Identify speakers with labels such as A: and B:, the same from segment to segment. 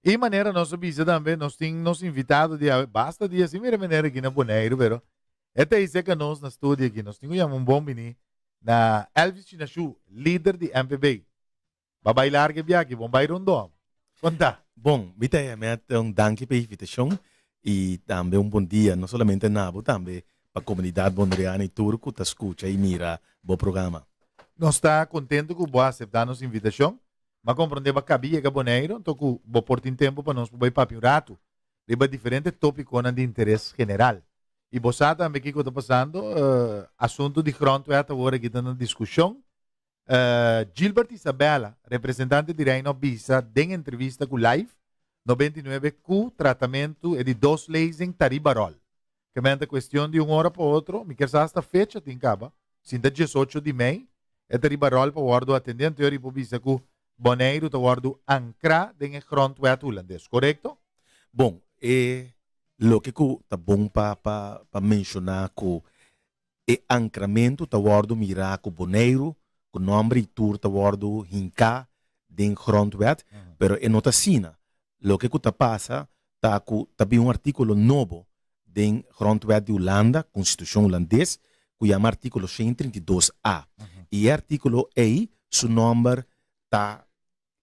A: I manera nos a bisa tambe, nos tin nos invitado di awe basta dia sin mira meneer aki na Boneiru, pero e ta ei ka nos na studio aki. Nos tin ku yama un bon bini na Elvis Chinashu, lider di MPB. Ba bai larga e biaha, bon bai rondom. Konta.
B: Bon, mi ta yama un danki pa e invitashon i tambe un bon dia, no solamente na bo, tambe pa komunidat boneriano i tur ku ta skucha i mira bo programa.
A: Nos ta kontentu ku bo a aseptá nos invitashon. M'a komprondé bo a kabi yega Boneiru, anto ku bo por tin tempu pa nos por bai papia un ratu riba diferente tópikonan di interes general. I bo sa tambe kiko ta pasando, asuntu di grondwet awor aki ta na diskushon. Gilbert Isabella, representante di Reino a bisa den entrevista ku Live 99 ku tratamentu e di dos lezing ta riba ròl. Ke men ta kuestion di un ora pa otro, mi kier sa hasta fecha tin kaba, sin ta 18 di mei, e ta riba ròl pa wòrdu atendé, anto yori por bisa ku Boneiru ta wòrdu ankrá den e grondwet hulandes, korekto?
B: Bon, e loke ku ta bon pa pa pa menshoná ku E ankramentu ta wòrdu mirá ku Boneiru, ku nòmber i tur ta wòrdu hinká den Grondwet, pero e no ta asina. Loke ku ta pasa ta ku ta bin un artíkulo nobo den Grondwet di Hulanda, Konstitushon Hulandes, ku yama artíkulo 132 a. I e artíkulo ei su nòmber ta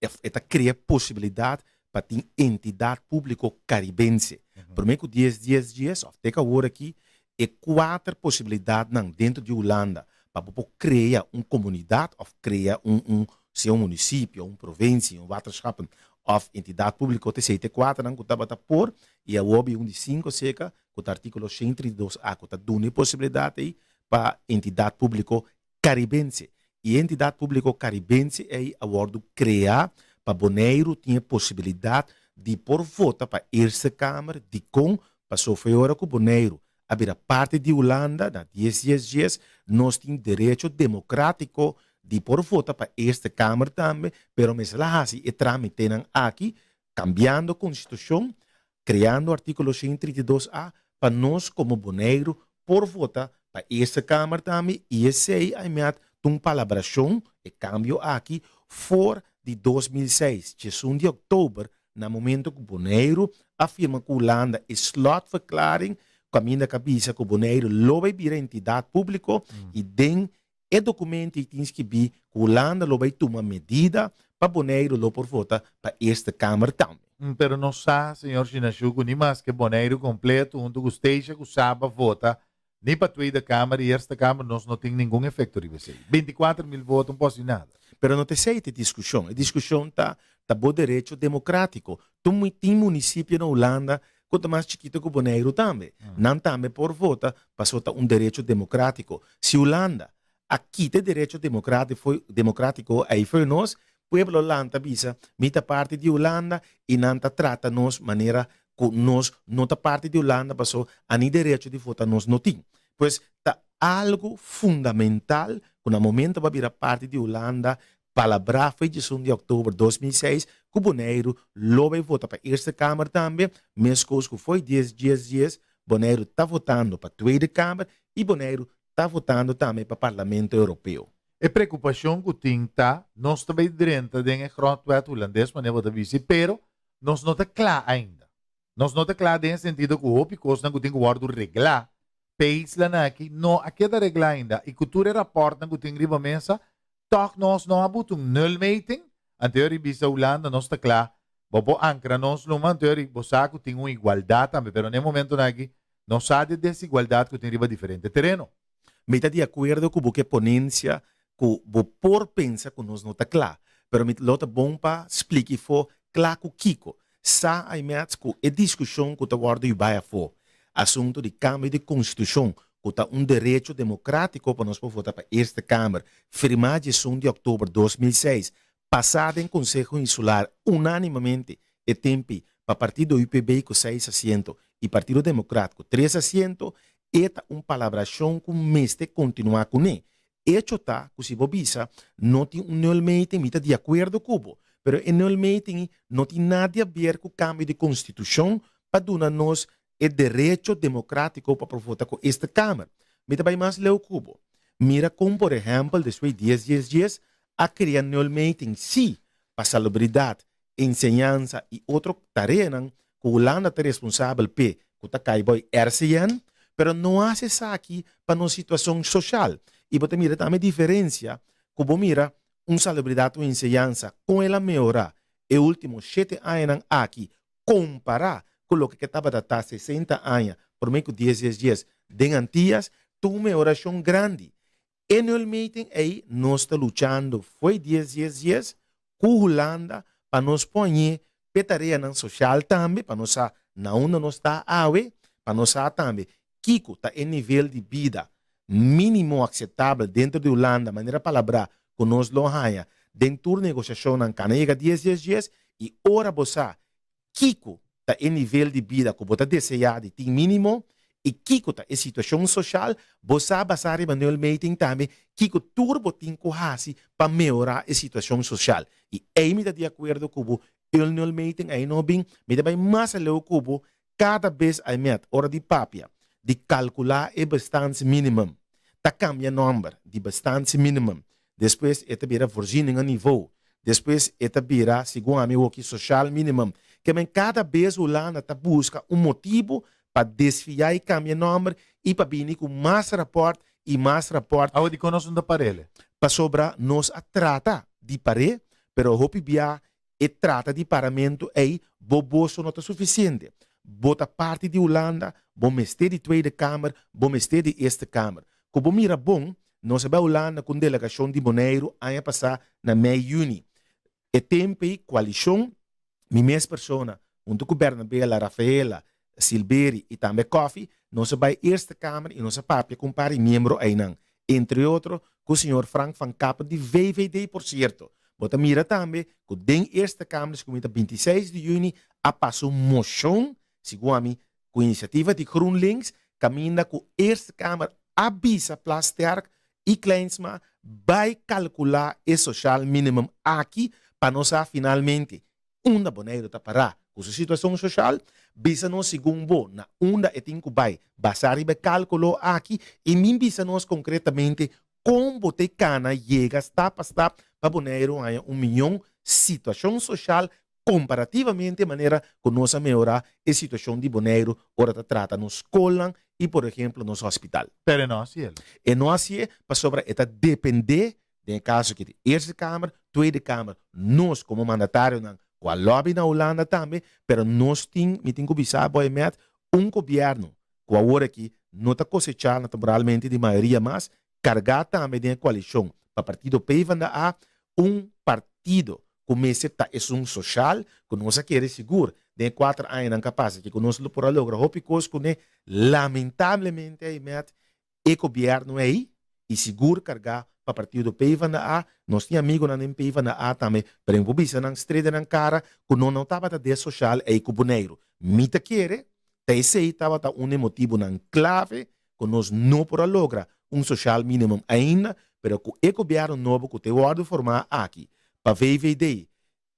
B: E ta krea posibilidat pa tin entidat públiko karibense. Promé ku dies dies dies òf te ku awor aki e kuater posibilidatnan dentro di Hulanda pa bo por krea un komunidat òf krea un un sea un munisipio, un provinsia, un waterschappen òf entidat públiko ta esei ta e kuaternan ku tabata por i awor bin un di sinku seka ku ta artíkulo 132 a ku ta duna e posibilidat ei pa entidat públiko Karibense. E entidat públiko karibense ei a wòrdu kreá pa Boneiru tin e posibilidat di por vota pa Eerste Kamer. Dikon? Pasobra for e ora ku Boneiru a bira parti di Hulanda na dies dies dies, nos tin derecho demokrátiko di por vota pa Eerste Kamer tambe, pero mester a hasi e trámitenan aki kambiando konstitushon, kreando artíkulo 132 a pa nos komo Boneiru por vota pa Eerste Kamer tambe i esei a met ta un palabrashon, e kambio aki, for di 2006, 11 di òktober, na momento ku Boneiru a firma ku Hulanda e slotverklaring kaminda ku a bisa ku Boneiru lo bai bira entidat públiko i den E documento ei tin skibí ku Hulanda lo bai tuma medida pa Boneiru lo por vota pa Eerste Kamer tambe.
A: Pero nos sa, señor Shinashu, ku ni maske Boneiru kompleto huntu ku Statia ku Saba vota ni pa Tweede Kamer i Eerste Kamer nos no tin ningun efekto riba esei. 24 mil voto un por hasi nada.
B: Pero no ta esei ta e diskushon. E diskushon ta ta bo derecho demokratiko. Tur tin munisipio na Hulanda ku ta mas chikito ku Boneiru tambe. Nan tambe por vota pasobra ta un derecho demokratiko. Si Hulanda a kita e derecho demokratiko ei for nos, pueblo lanta bisa mi ta parti di Hulanda i nan ta trata nos manera ku nos no ta parti di Hulanda pasobra ani derecho di vota nos no tin. Pues ta algu fundamental ku na momento bo a bira parti di Hulanda Palabrá foi 11 di òktober 2006 ku Boneiru lo bai vota pa Eerste Kamer tambe, meskos ku foi dies dies dies Boneiru ta votando pa Tweede Kamer i Boneiru ta votando tambe pa Parlamento Europeo.
A: E preokupashon ku tin ta, nos ta bai drenta den e grondwet hulandes manera bo ta bisi, pero nos no ta kla ainda. Nos no ta kla den e sentido ku hopi kosnan ku tin ku wòrdu reglá p'e islanan aki no a keda reglá ainda i ku tur e rapòrtnan ku tin riba mesa Tòg nos no a buta un nulmeting, anto ori bisa Hulanda nos ta kla, bo por ankra nos luma, anto ori bo sa ku tin un igualdat tambe, pero na e momentonan aki nos sa di e desigualdat ku tin riba diferente tereno.
B: Mi ta di akuerdo ku bo ke ponensia ku bo por pensa ku nos no ta kla, pero mi lo ta bon pa splika ifo kla ku kiko. Sa Aimets ku e diskushon ku ta wòrdu bai afó, asuntu di kambio di konstitushon ku ta un derecho demokratiko pa nos por vota pa Eerste Kamer, firmá 11 di òktober 2006, pasá den Konseho Insular unánimamente e tempi pa partido UPB ku seis asiento i Partido Demokrat ku tres asiento, e ta un palabrashon ku mester kontinuá kuné. Echo ta ku si bo bisa no tin un nulmeting mi ta di akuerdo ku bo, pero e nulmeting no tin nada di aber ku kambio di konstitushon pa duna nos e derecho demokratiko pa por vota ku Eerste Kamer. Mi ta bai mas leu ku bo. Mira kon por ehèmpel despues dies dies dies a krea nulmeting si pa salubridat. enseñansa i otro tareanan ku Hulanda ta responsabel p'e ku ta kai bou RCN, pero no hasi esaki pa nos situashon soshal. I bo ta mira tambe diferensia ku bo mira un salubridat un enseñansa kon el a mehorá e último shete añanan aki kompará ku loke ke tabata ta 60 aña promé ku dies dies dies den Antias, ta un mehorashon grandi. E nulmeting ei nos ta luchando fo'i dies dies dies ku Hulanda pa nos poñ'é p'e tareanan soshal tambe, pa nos sa na unda nos ta awe, pa nos sa tambe kiko ta e nivel di bida mínimo akseptabel dentro di Hulanda manera palabrá ku nos lo haña den tur negoshashonnan kana yega dies dies dies i ora bo sa kiko ta e nivel di bida ku bo ta deseá di tin mínimo i kiko ta e situashon soshal, bo sa basá riba nulmeting tambe kiko tur bo tin ku hasi pa mehorá e situashon soshal. I ei mi ta di akuerdo ku bo, e nulmeting ei no bin, mi ta bai mas aleu ku bo kada bes ai met ora di papia di kalkulá e bestaansminimum ta kambia nòmber di bestaansminimum Despues e ta bira voorzieningenniveau. Despues e ta bira, segun ami hoki, sociaal minimum. Ke men kada bes Hulanda ta buska un motibu pa desfia i kambia nòmber i pa bini ku mas rapòrt i mas rapòrt.
A: Awe dikon nos no ta par'el?
B: Pasobra nos a trata di par'é, pero hopi bia E trata di paramentu ei bo boso no ta sufisiente. Bo ta parti di Hulanda, bo mester di Tweede Kamer, bo mester di Eerste Kamer. Ku bo mira bon, nos a bai Hulanda ku un delegashon di Boneiru aña pasá na mei yüni. E tempu ei koalishon, mi mes persona, huntu ku Bernabela, Rafaela, Silberi i tambe Coffie, nos a bai Eerste Kamer i nos a papia ku un par di miembro einan, entre otro ku señor Frank van Kappen di VVD por sierto. Bo ta mira tambe ku den Eerste Kamer si ku mi ta 26 di yüni a pasa un moshon, segun ami, ku inisiativa di GroenLinks, kaminda ku Eerste Kamer a bisa Plasterk i Kleinsma bai kalkulá e sociaal minimum aki pa nos sa finalmente Unda Boneiru ta pará ku su situashon soshal? Bisa nos segun bo na unda e tin ku bai basá riba e kálkulo aki i min bisa nos konkretamente kon bo ta e kana yega stap pa stap pa Boneiru haña un mion situashon soshal komparativamente manera ku nos a mehorá e situashon di Boneiru ora ta trata nos skolnan i por ehemplo nos hospital.
A: Pero e no hasié.
B: E no hasié pasobra e ta dependé Den e kaso aki di Eerste Kamer, Tweede Kamer, nos komo mandatarionan ku a lòbi na Hulanda tambe, pero nos tin, mi tin ku bisa bo Ahmed, un gobièrnu ku awor aki no ta kosechá naturalmente di mayoria mas, kargá tambe den e koalishon pa partido PvdA, un partido ku mester ta esun soshal, ku nos a kere sigur den e kuater añanan ku a pasa aki ku nos lo por a logra hopi kos kuné, lamentablemente Ahmed, E gobierno ei y sigur carga pa partido PvdA, nos tin amigonan den PvdA tambe, pero mi por bisa nan streda nan cara cu no no tabata de social ei cu Boneiru. Mi ta kere ta esey tabata un e motibonan clave cu nos no por a logra un social minimum ainda, pero cu e gobierno nobo cu te wordo forma aki pa VVD,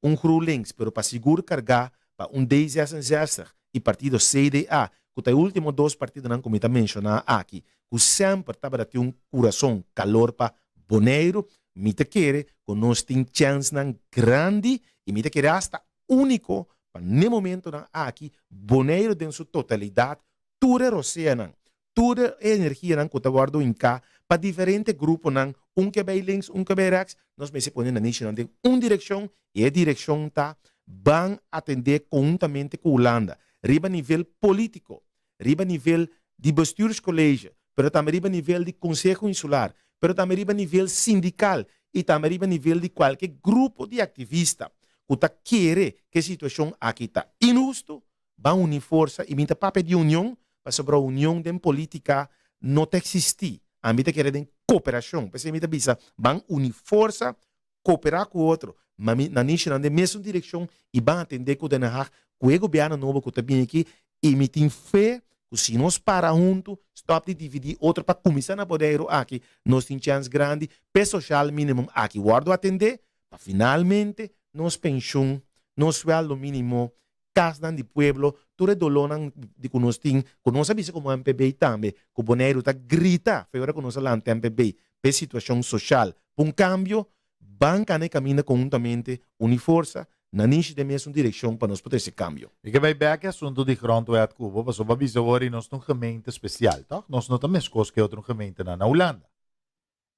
B: un GroenLinks pero pa sigur kargá pa un D66 i partido CDA ku ta e último dos partidonan ku mi ta menshoná aki ku semper tabata tin un kurason kalor pa Boneiru, mi ta kere ku nos tin chènsnan grandi i mi ta kere asta úniko pa n'e momentonan aki Boneiru den su totalidat tur e roseanan Tur e energianan ku ta wòrdu hinká pa diferente gruponan, un ke bai links, un ke bai rèks, nos mester pone na nishinan den un direkshon i e direkshon ta ban atendé konhuntamente ku Hulanda riba nivel polítiko, riba nivel di bestuurscollege, pero tambe riba nivel di Konseho Insular, pero tambe riba nivel sindikal i tambe riba nivel di kualke grupo di aktivista ku ta kere ku e situashon aki ta inhustu, Ban uni forsa i mi ta papia di union pasobra union den politica no ta existi. Ami ta kere den cooperacion. P'esei mi ta bisa ban uni forsa, coopera cu otro, ma mi na nishinan den mesun direccion i ban atende cu Den Haag cu e gobierno nobo cu ta bini aki i mi tin fe cu si nos para hunto, stop di dividi otro pa cuminsa na Boneiru aki, nos tin chens grandi p'e social minimum aki wordo atende pa finalmente nos penshun, nos sueldo minimo kasnan di pueblo, tur e dolónan di ku nos tin, ku nos a bisa komo MPB tambe, ku Boneiru ta grita fe ora ku nos a lanta MPB pa e situashon soshal, pa un kambio, ban kana e kaminda konhuntamente, uni forsa, Nanishi den mesun direkshon pa nos por trese kambio.
A: Mi ke bai bek e asuntu di grondwet ku bo, pasobra bo a bisa awor i nos ta un gemeente spesial, tòg? Nos no ta meskos ku e otro gemeentenan na Hulanda.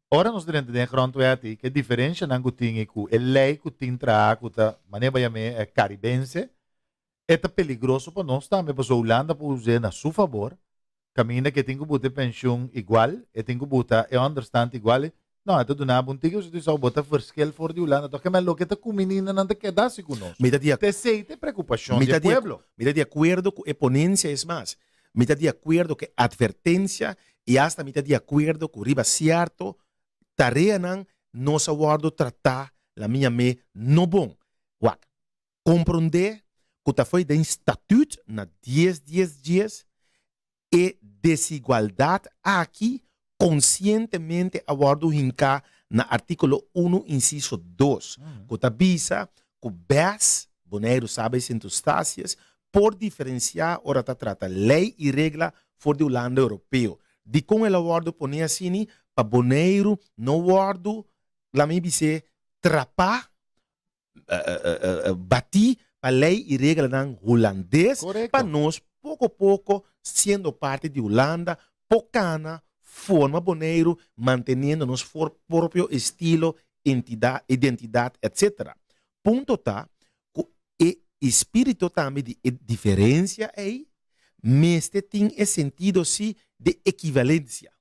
A: Ora nos drenta den e grondwet ei, ku e diferenshanan ku tin i ku e lei ku tin traha ku ta, manera bo a yam'é, e karibense, e ta peligroso pa nos tambe, pasobra Hulanda por us'é na su fabor Kaminda ku e tin ku buta e penshun igual, e tin ku buta e ònderstant igual. No, e ta duna bo un tiki pasobra tu sa bo ta verschil for di Hulanda. Tok kemey loke ta kumininda nan ta keda asi ku nos.
B: Mi ta di
A: Ta esei ta e preokupashon
B: Mi
A: di
B: ta
A: e
B: di
A: pueblo.
B: Mi ta di akuerdo ku e ponensia, es mas, mi ta di akuerdo ku e atvertensia i asta mi ta di akuerdo ku riba sierto tareanan nos a wòrdu tratá la mi yam'é no bon. Wak, Komprondé ku ta fo'i den statut na dies dies dies e desigualdat aki konsientemente a wòrdu hinká na artíkulo unu insiso dos ku ta bisa ku bes, Boneiru, Saba i Sint Eustatius, por diferensiá ora ta trata lei i regla for di Hulanda Europeo. Dikon el a wòrdu poné asini? Pa Boneiru no wòrdu, laat mi bis'é, trapá batí pa lei i reglanan hulandes pa nos poko poko siendo parti di Hulanda por kana forma Boneiru manteniendo nos propio estilo, identidat etc. Punto ta ku e espírito tambe di e diferensia ei mester tin e sentido si di ekivalensia.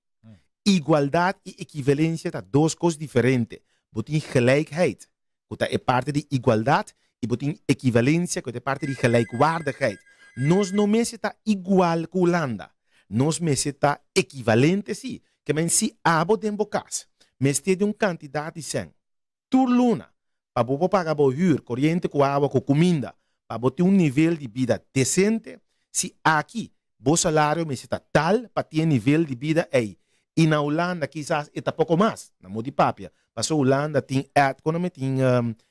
B: Igualdat i ekivalensia ta dos kos diferente. Bo tin gelijkheid, ku ta e parti di igualdat, i bo tin ekivalensia, ku ta e parti di gelijkwaardigheid. Nos no mester ta igual ku Hulanda. Nos mester ta ekivalente sí. Ke men si abo den bo kas mester di un kantidat di sèn tur luna pa bo por paga bo hür, koriente ku awa ku kuminda, pa bo tin un nivel di bida desente, si aki bo salario mester ta tal pa tin e nivel di bida ei i na Hulanda kisas e ta poko mas, na modo di papia, pasobra Hulanda tin at, kono mi tin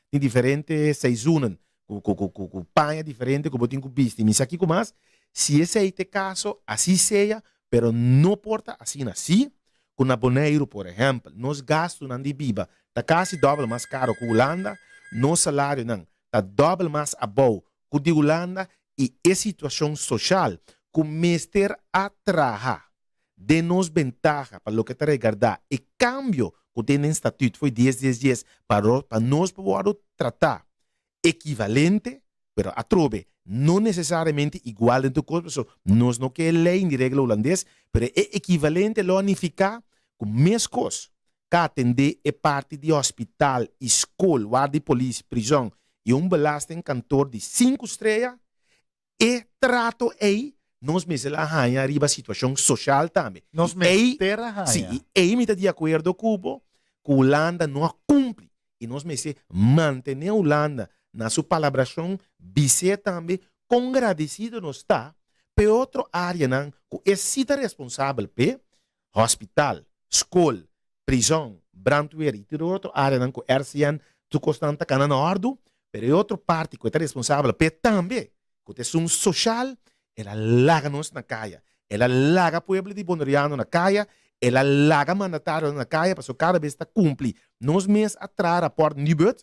B: tin diferente seizoenen ku ku ku ku paña diferente ku bo tin ku bisti, mi sa kiko mas, si esei ta e kaso asi sea, pero no por ta asina si ku na Boneiru por ehèmpel nos gastunan di biba ta kasi dòbel mas karo ku Hulanda, nos salarionan ta dòbel mas abou ku di Hulanda i e situashon soshal ku mester a traha den nos bentaha pa loke ta regardá e kambio ku tin den statüt fo'i dies dies dies pa pa nos por wòrdu tratá ekivalente, pero atrobe no nesesariamente igual den tur kos, pasobra nos no ke e lei ni regla hulandes, pero e ekivalente lo a nifiká ku meskos ka atendé e parti di hospital i skol, warda di polis, prizòn i un belastingkantor di sinku strea, E trato ei nos mester a haña riba situashon soshal tambe.
A: Nos mester a haña.
B: Si, i ei mi ta di akuerdo ku bo ku Hulanda no a kumpli i nos mester mantené Hulanda na su palabrashon, bis'é tambe kon gradesido nos ta p'e otro áreanan ku e si ta responsabel p'e, hospital, skol, prizòn, brandweer i tur e otro áreanan ku RCN tur kosnan ta kana na òrdu, pero e otro parti ku e ta responsabel p'e tambe, ku ta esun soshal, el a laga nos na kaya, el a laga pueblo di Boneriano na kaya, el a laga mandatarionan na kaya pasobra kada bes ta kumpli. Nos mes a traha rapòrt Nibud,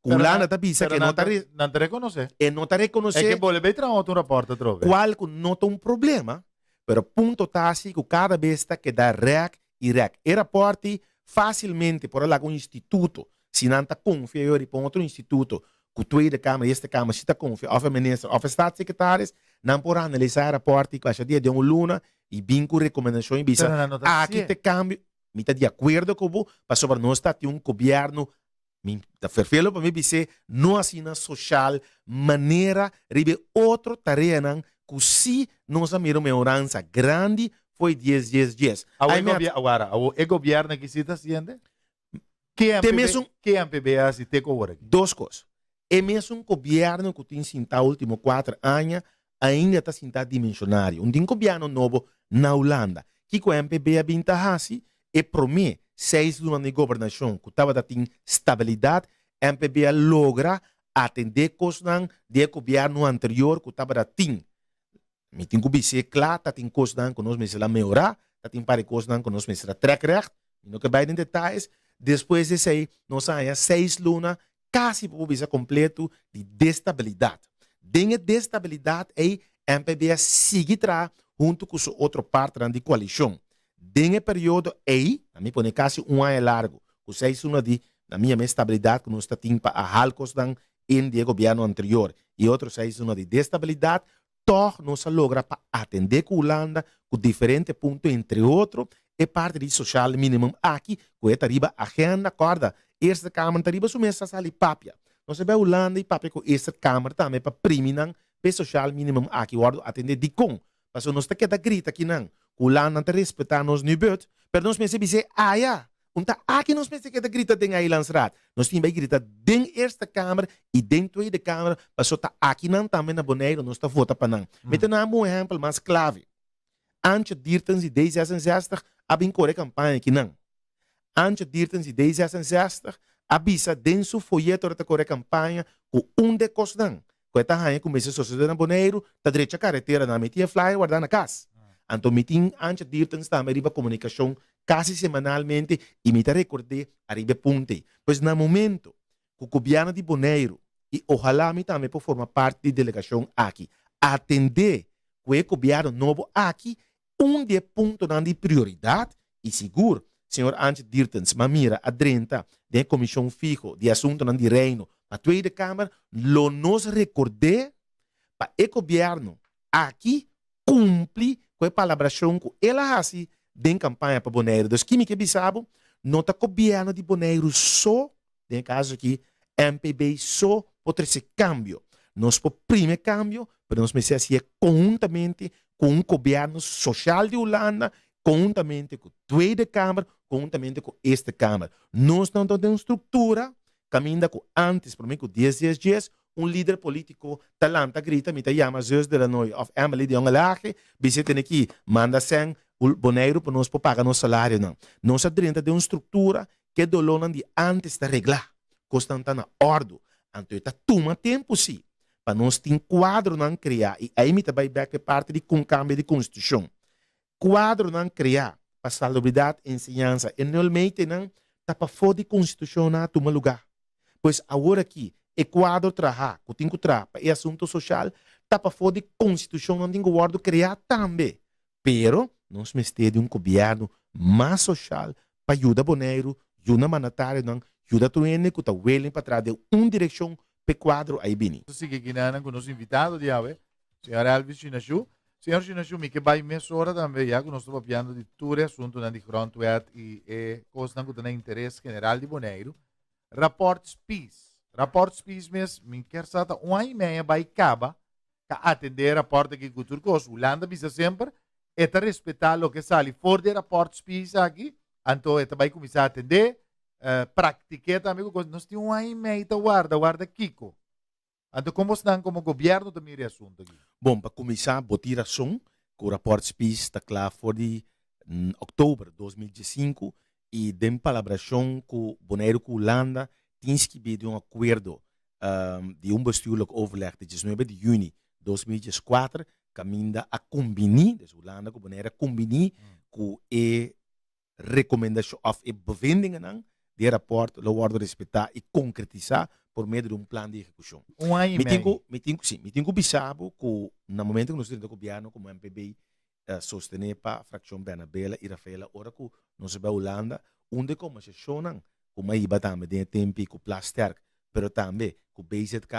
B: ku Hulanda ta bisa ku e no ta
A: Pero nan ta rekonosé.
B: E no ta rekonosé.
A: E ke bolbe bay traha otro rapòrt atrobe.
B: Kual ku no ta un problema, pero punto ta asi ku kada bes ta keda rèk i rèk. E rapòrt ei fásilmente por a laga un instituto, si nan ta konfia e ora i pon otro instituto ku Tweede Kamer, Eerste Kamer si ta konfia òf e minister òf e staatssecretaris, nan por analisá e rapòrt ei ku dia den un luna i bin ku rekomendashon i bisa aki ta e kambio. Mi ta di akuerdo ku bo pasobra nos ta tin un gobièrnu Mi ta ferfelo pa mi bis'é no asina soshal manera riba e otro tareanan ku sí nos a mira un mehoransa grandi fo'i dies dies dies.
A: Awo e gobier awara awo e gobierno aki sí ta hasiende? Ke
B: Te
A: MPB
B: mesun
A: ke MPB a hasi te ku awor aki?
B: Dos kos. E mesun gobierno ku tin sintá ultimo kuater aña ainda ta sintá dimenshonario. Un tin gobierno nobo na Hulanda. Kiko MPB a bin ta hasi? E promé seis luna di gobernashon ku tabata tin stabilidat, MPB a logra atendé kosnan di e gobierno anterior ku tabata tin. Mi tin ku bis'é kla, ta tin kosnan ku nos mester a mehorá, ta tin par di kosnan ku nos mester a trèk règt. Mi no ke bai den detayes. Despues di esei nos a haña seis luna. kasi por bisa kompleto di destabilidat. Den e destabilidat ei MPB a sigui traha huntu ku su otro partnernan di koalishon. Den e periodo ei, na mi pone kasi un aña largu, ku seis luna di na mi yama e stabilidat ku nos ta tin pa a hal kosnan in di e gobièrnu anterior i otro seis luna di destabilidat, tòg nos a logra pa atendé ku Hulanda ku diferente punto entre otro e parti di sociaal minimum aki ku e ta riba agenda, kòrda Eerste Kamer ta riba su mesa sali papia. Nos a bai Hulanda i papia ku Eerste Kamer tambe pa primi nan pa e sociaal minimum aki wòrdu atendé. Dikon? Pasobra nos ta keda grita kinan ku Hulanda ta respetá nos Nubert, pero nos mester bis'é aya. Un ta aki nos mester keda grita den Eilandsraad. Nos tin bai grita den Eerste Kamer i den Tweede Kamer, pasobra ta akinan tambe na Boneiru nos ta vota pa nan. Mi ta nan bo un ehèmpel mas klave. Antje Diertens di D66 a bin kore kampaña akinan. Antje Diertens di D66 a bisa den su foyeto ora ta kore kampaña ku un de kosnan ku e ta haña ku mester sosodé na Boneiru ta drecha kareteranan. Mi tin e flyer wardá na kas. Anto mi tin Antje Diertens tambe riba komunikashon kasi semanalmente i mi ta rekord'é ariba e punto ei. Pues na momento ku gobièrnu di Boneiru, i ohalá mi tambe por forma parti di delegashon aki, atendé ku e gobièrnu nobo aki, un di e puntonan di prioridat i sigur señor Antje Diertens m'a mira a drenta den e komishon fiho di asuntonan di Reino pa Tweede Kamer, lo nos rekord'é pa e gobièrnu aki kumpli ku e palabrashon ku el a hasi den kampaña pa Boneiru. Dus ki mi ke bisa bo, no ta gobièrnu di Boneiru so, den e kaso aki MPB so por trese kambio. Nos por primi e kambio, pero nos mester hasié konhuntamente ku un gobièrnu soshal di Hulanda, konhuntamente ku Tweede Kamer, konhuntamente ku Eerste Kamer. Nos nan ta den un struktura kaminda ku ántes, promé ku dies dies dies, Un lider politico ta lanta grita mi ta yama Zeus de la Noy of Emily de Jongelage bis'e tene ki manda sèn Boneiru pa nos por paga nos salarionan. Nos a drenta den un struktura ku e dolónan di ántes ta reglá. Kosnan ta na òrdu. Anto e ta tuma tempu sí pa nos tin kuadronan kreá i ei mi ta bai bèk pa e parti di kon kambia di konstitushon. Kuadronan kreá pa salubridat, enseñansa e nulmetenan ta pafó di konstitushon nan a tuma lugá. Pues awor aki e kuadro trahá ku tin ku traha pa e asuntu soshal ta pafó di konstitushon nan tin ku wòrdu kreá tambe. Pero nos mester di un gobièrnu mas soshal pa yuda Boneiru, yuda mandatarionan, yuda tur hende ku ta willing pa traha den un direkshon p'e kuadro ai bini.
A: Nos ta sigui kinanan ku nos invitado di awe, señor Elvis Shinashu. Señor Shinashu, mi ke bai mesora tambe ya ku nos ta papiando di tur e asuntunan di grondwet i e kosnan ku ta na interes general di Boneiru. Rapport Spies. Rapport Spies mes, mi kier sa ta un aña i meia bai kaba ka atende e rapport aki ku tur kos. Hulanda bisa semper e ta respetá loke sali for di e rapport Spies aki, anto e ta bai kuminsá atendé, praktik'é tambe ku kos. Nos tin un aña i mei ta warda, warda kiko? Anto kon bosnan komo gobièrnu ta mira e asuntu aki?
B: Bon, pa kuminsá bo tin rason ku rapport Spies ta kla for di oktober 2015 i den palabrashon ku Boneiru ku Hulanda tin skibí di un akuerdo di un bestuurlijk overleg di diesnuebe di yüni 2014 kaminda a kumbiní, dus Hulanda ku Boneiru a kumbiní ku e rekomendashon òf e bevindingennan di e rapòrt lo wòrdu respetá i konkretisá por medio di un plan di ehekushon.
A: Un aña i
B: Mi tin
A: mei.
B: ku, mi tin ku, sí, mi tin ku bisa bo ku na momento ku nos drenta gobièrnu komo MPB sostené pa frakshon Bernabela i Rafaela ora ku nos a bai Hulanda, un di e kombersashonnan ku mi a hiba tambe den e tempi ku Plasterk pero tambe ku BZK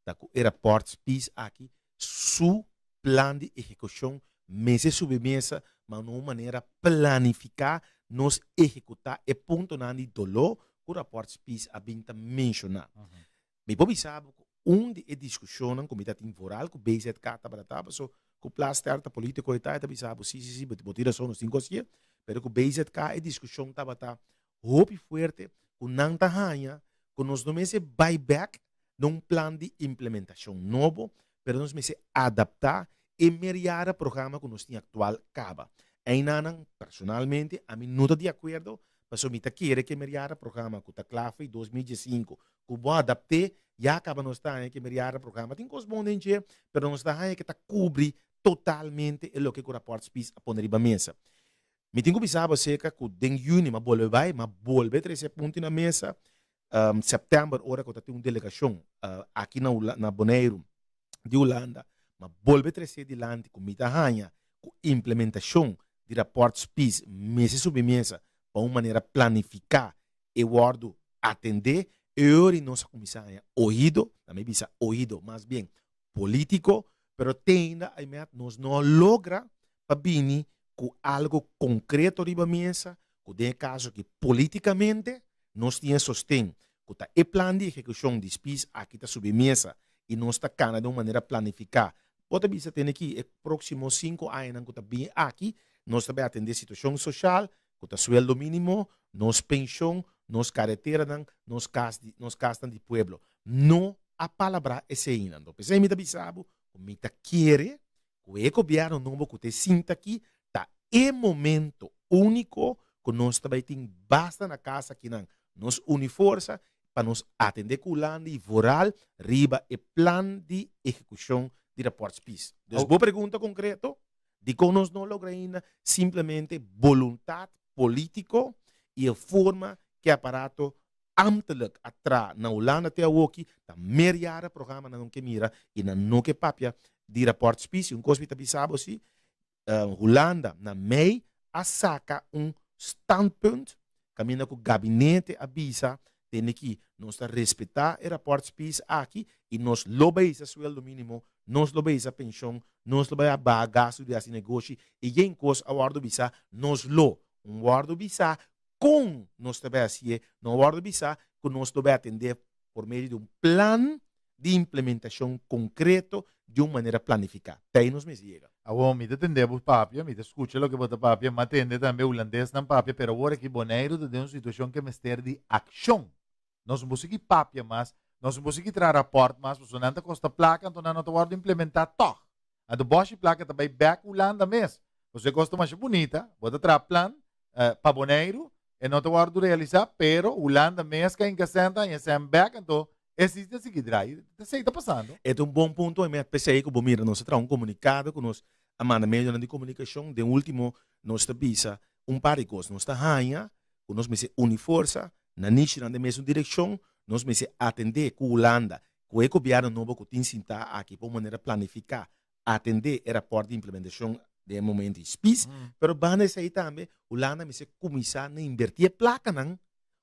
B: ta ku e rapòrt Spies aki su plan di ehekushon mester subi mesa ma na un manera planifiká nos ehekutá e puntonan di doló ku rapòrt Spies a bin ta menshoná. Mi por bisa bo ku un di e diskushonnan ku mi ta tin voral ku BZK tabata ta paso ku Plasterk ta politiko e ta e ta bisa bo si si si bo tin rason nos tin ku hasié pero ku BZK e diskushon tabata hopi fuerte ku nan ta haña ku nos no mester bai bèk na un plan di implementashon nobo pero nos mester adaptá e meriada programa ku nos tin aktual kaba. Einanan, personalmente, ami no ta di akuerdo, pasobra mi ta kere ku e meriada programa ku ta kla for 2015, ku bo adapt'é, ya kaba nos ta haña ku e meriada programa tin kos bon den dje, pero nos ta haña ku ta kubri totalmente e loke ku Rapport Spies a pone riba mesa. Mi tin ku bisa bo aserka ku den yüni mi a bolbe bai, mi a bolbe trese e punto na mesa. sèptèmber ora ku ta tin un delegashon aki na na Boneiru di Hulanda, ma bolbe tresé dilanti ku mi ta haña ku implementashon di rapòrt Spies mester subi mesa pa un manera planifiká e wòrdu atendé, e ora nos a kuminsá haña oido, na mi bisa oido mas bien polítiko, pero te ainda aimet nos no a logra pa bini ku algu konkreto riba mesa ku den e kaso aki polítikamente nos tin e sosten ku ta e plan di ehekushon di Spies aki ta subi mesa i nos ta kana den un manera planifiká. Bo ta bisa tene ki e próksimo sinku añanan ku ta bini aki nos ta bai atendé situashon soshal ku ta sueldo mínimo, nos penshon, nos kareteranan, nos kas di nos kasnan di pueblo. No a palabrá eseinan. P'esei mi ta bisa bo ku mi ta kere ku e gobièrnu nobo ku ta e sinta aki ta e momento úniko ku nos ta bai tin basta na kas akinan nos uni forsa pa nos atendé ku Hulanda i vooral riba e plan di ehekushon di rapòrt Spies. Dus bo pregunta konkreto, dikon nos no logra ainda? Simplemente boluntat polítiko i e forma ku e aparato ambtelijk a tra na Hulanda te awoki ta meerjaren programa nan no ke mira y nan no ke papia di rapport Spies. Un cos mi ta bisa bo si, Hulanda na mei a saca un standpunt caminda cu gabinete a bisa tende ki nos ta respeta e rapport Spies aki y nos lo bay hisa sueldo minimo, nos lo bay hisa pension, nos lo bay a baha gasto di haci negoshi y yen cos a wordo bisa nos lo. Un wordo bisa Kon nos ta bai hasié? No a wòrdu bisá ku nos lo bai atendé por medio di un plan di implementashon konkreto di un manera planifiká. Ta ei nos mester yega.
A: Awor, mi ta tende bo papia, mi ta skucha loke bo ta papia, m'a tende tambe hulandesnan papia, pero awor aki Boneiru ta den un situashon ku e mester di akshon. Nos no por sigui papia mas, nos no por sigui traha rapòrt mas, pasobra nan ta kosta plaka, anto nan no ta wòrdu implementá tòg. Anto bòshi plaka ta bai bèk Hulanda mes. Pasobra e kos ta masha bunita, bo ta traha plan pa Boneiru, e no ta wòrdu realisá, pero Hulanda mes ka hinka sèn ta haña sèn bèk, anto e si ta sigui drai. Esei ta pasando.
B: E ta un bon punto, mi a p'esei ku bo mira nos a traha un komunikado ku nos a manda medionan di komunikashon. Den último nos ta bisa un par di kos. Nos ta haña ku nos mester uni forsa na nishinan den mesun direkshon, nos mester atendé ku Hulanda, ku e gobièrnu nobo ku tin sintá aki pa un manera planifiká atendé e rapòrt di implementashon den e momento di Spies, pero banda esei tambe Hulanda mester kuminsá na inbertí e plakanan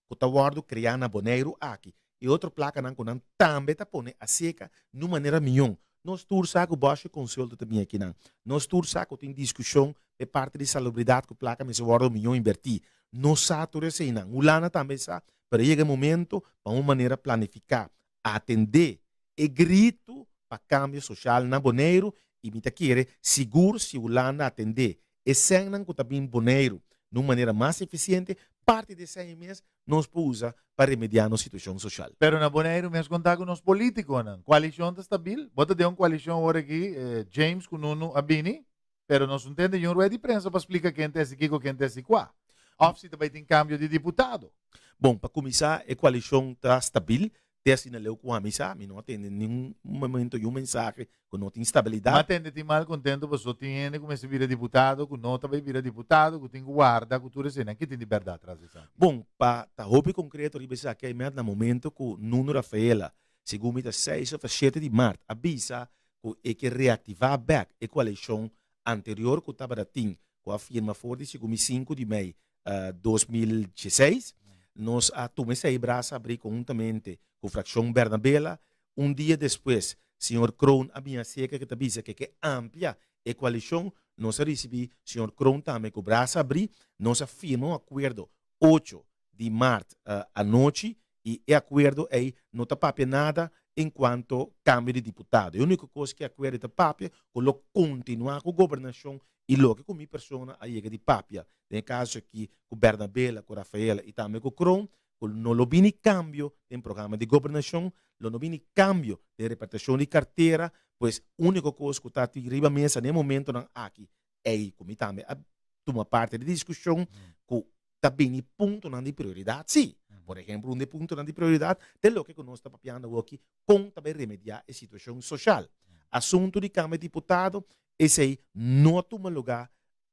B: ku ta wòrdu kreá na Boneiru aki i otro plakanan ku nan tambe ta pone aseka na un manera mion. Nos tur sa ku Bòshe Consulto ta bin akinan. Nos tur sa ku tin diskushon pa e parti di salubridat ku plaka mester wòrdu mion inbertí. Nos sa tur eseinan. Hulanda tambe sa, pero a yega e momento pa un manera planifiká atendé e gritu pa kambio soshal na Boneiru i mi ta kere sigur si Hulanda atendé e sènnan ku ta bin Boneiru na un manera mas efisiente, parti di e sèn ei mes nos por usa pa remediá nos situashon soshal.
A: Pero na Boneiru mes kontá ku nos polítikonan. Koalishon ta stabil? Bo ta den un koalishon awor aki, James ku Nunu a bini, pero nos no tende niun rueda di prensa pa splika ken ta hasi kiko, ken ta hasi kua. Òf si ta bai tin kambio di diputado.
B: Bon, pa kuminsá e koalishon ta stabil, Te asina leu ku ami sa, mi no a tende ningun momento yu mensahe ku no tin stabilidat.
A: Mi a tende tin malkontento pasobra tin hende ku mester bira diputado ku no ta bai bira diputado, ku tin ku warda ku tur eseinan. Ki tin di bèrdat tras di esaki?
B: Bon, pa ta hopi konkreto riba esaki ai mèt na momento ku Nuno Rafaela, segun mi ta seis òf ta shete di mart, a bisa ku e ke reaktivá bèk e koalishon anterior ku tabata tin ku a firma for di segun mi sinku di mei 2016, nos a tuma esei brasa abrí konhuntamente ku frakshon Bernabela. Un dia despues, señor Kroon a bin aserka ku ta bisa ku e ke amplia e koalishon. Nos a risibí señor Kroon tambe ku brasa abrí. Nos a firma un akuerdo ocho di mart anochi i e akuerdo ei no ta papia nada enkuanto kambio di diputado. E úniko kos ku e akuerdo ta papia ku lo kontinuá ku gobernashon i loke ku mi persona a yega di papia, den e kaso aki ku Bernabela, ku Rafaela i tambe ku Kroon, ku no lo bini kambio den programa di gobernashon, lo no bini kambio den repartishon di kartera, pues úniko kos ku ta tin riba mesa den e momentonan aki ei ku mi tambe a tuma parti di diskushon ku ta bini puntonan di prioridat sí. Por ehempel, un di e puntonan di prioridat ta e loke ku nos ta papiando awoki, kon ta bai remediá e situashon soshal. Asuntu di kambia diputado, esei no a tuma lugá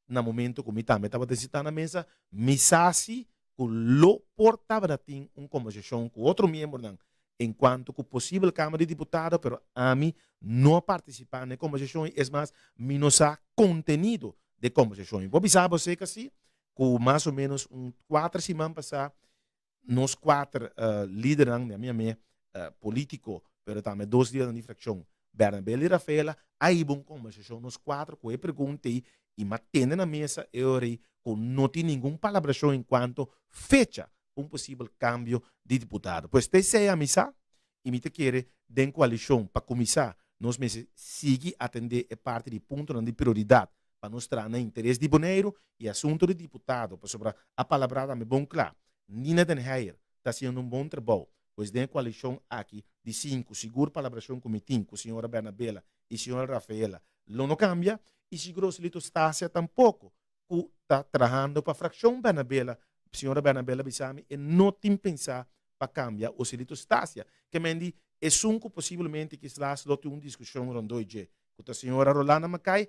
B: na momento ku mi tambe tabata sintá na mesa. Mi sa si. ku lo por tabata tin un kombersashon ku otro miembronan en kuanto ku posibel Kamer di Diputado, pero ami no a partisipá na e kombersashon i es mas mi no sa kontenido di e kombersashon. Mi por bisa bo seka si ku mas o ménos un kuater siman pasá nos kuater lidernan, mi a mi polítiko, pero tambe dos lidernan di frakshon, Bernabel i Rafaela, a hiba un kombersashon nos kuater ku e pregunta ei i mi a tende na mesa e ora ei ku no tin ningun palabrashon en kuanto fecha pa un posibel kambio di diputado. Pues p'esei a mi sa i mi ta kere den koalishon pa kuminsá nos mester sigui atendé e parti di puntonan di prioridat pa nos traha na interes di Boneiru i asuntu di diputado pasobra a palabrá tambe bon kla Nina den Heyer ta hasiendo un bon trabou pues den e koalishon aki di sinku sigur palabrashon ku mi tin ku señora Bernabela i señora Rafaela lo no kambia i sigur Roselito Stasia tampoko ku ta trahando pa frakshon Bernabela señora Bernabela bisa mi e no tin pensá pa kambia Osilito Stasia ke men di esun ku posiblemente kislas lo tin un diskushon rondoi dje ku ta señora Rolanda Mackay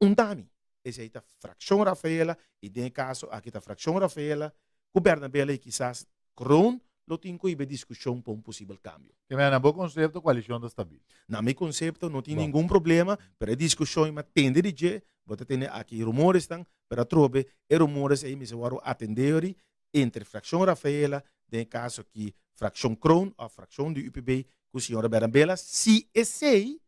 B: un ta mi. Esei ta frakshon Rafaela i den e kaso aki ta frakshon Rafaela ku Bernabela i kisas Kroon lo tin ku hiba e diskushon pa un posibel kambio.
A: Ke men na bo konsepto koalishon ta stabil?
B: Na mi konsepto no tin ningun problema, pero e diskushon i matende di dje, bo ta tende aki rumoresnan, pero atrobe e rumores ei mester wòrdu atendé ori entre frakshon Rafaela, den e kaso aki frakshon Kroon òf frakshon di UPB ku señora Bernabela, si esei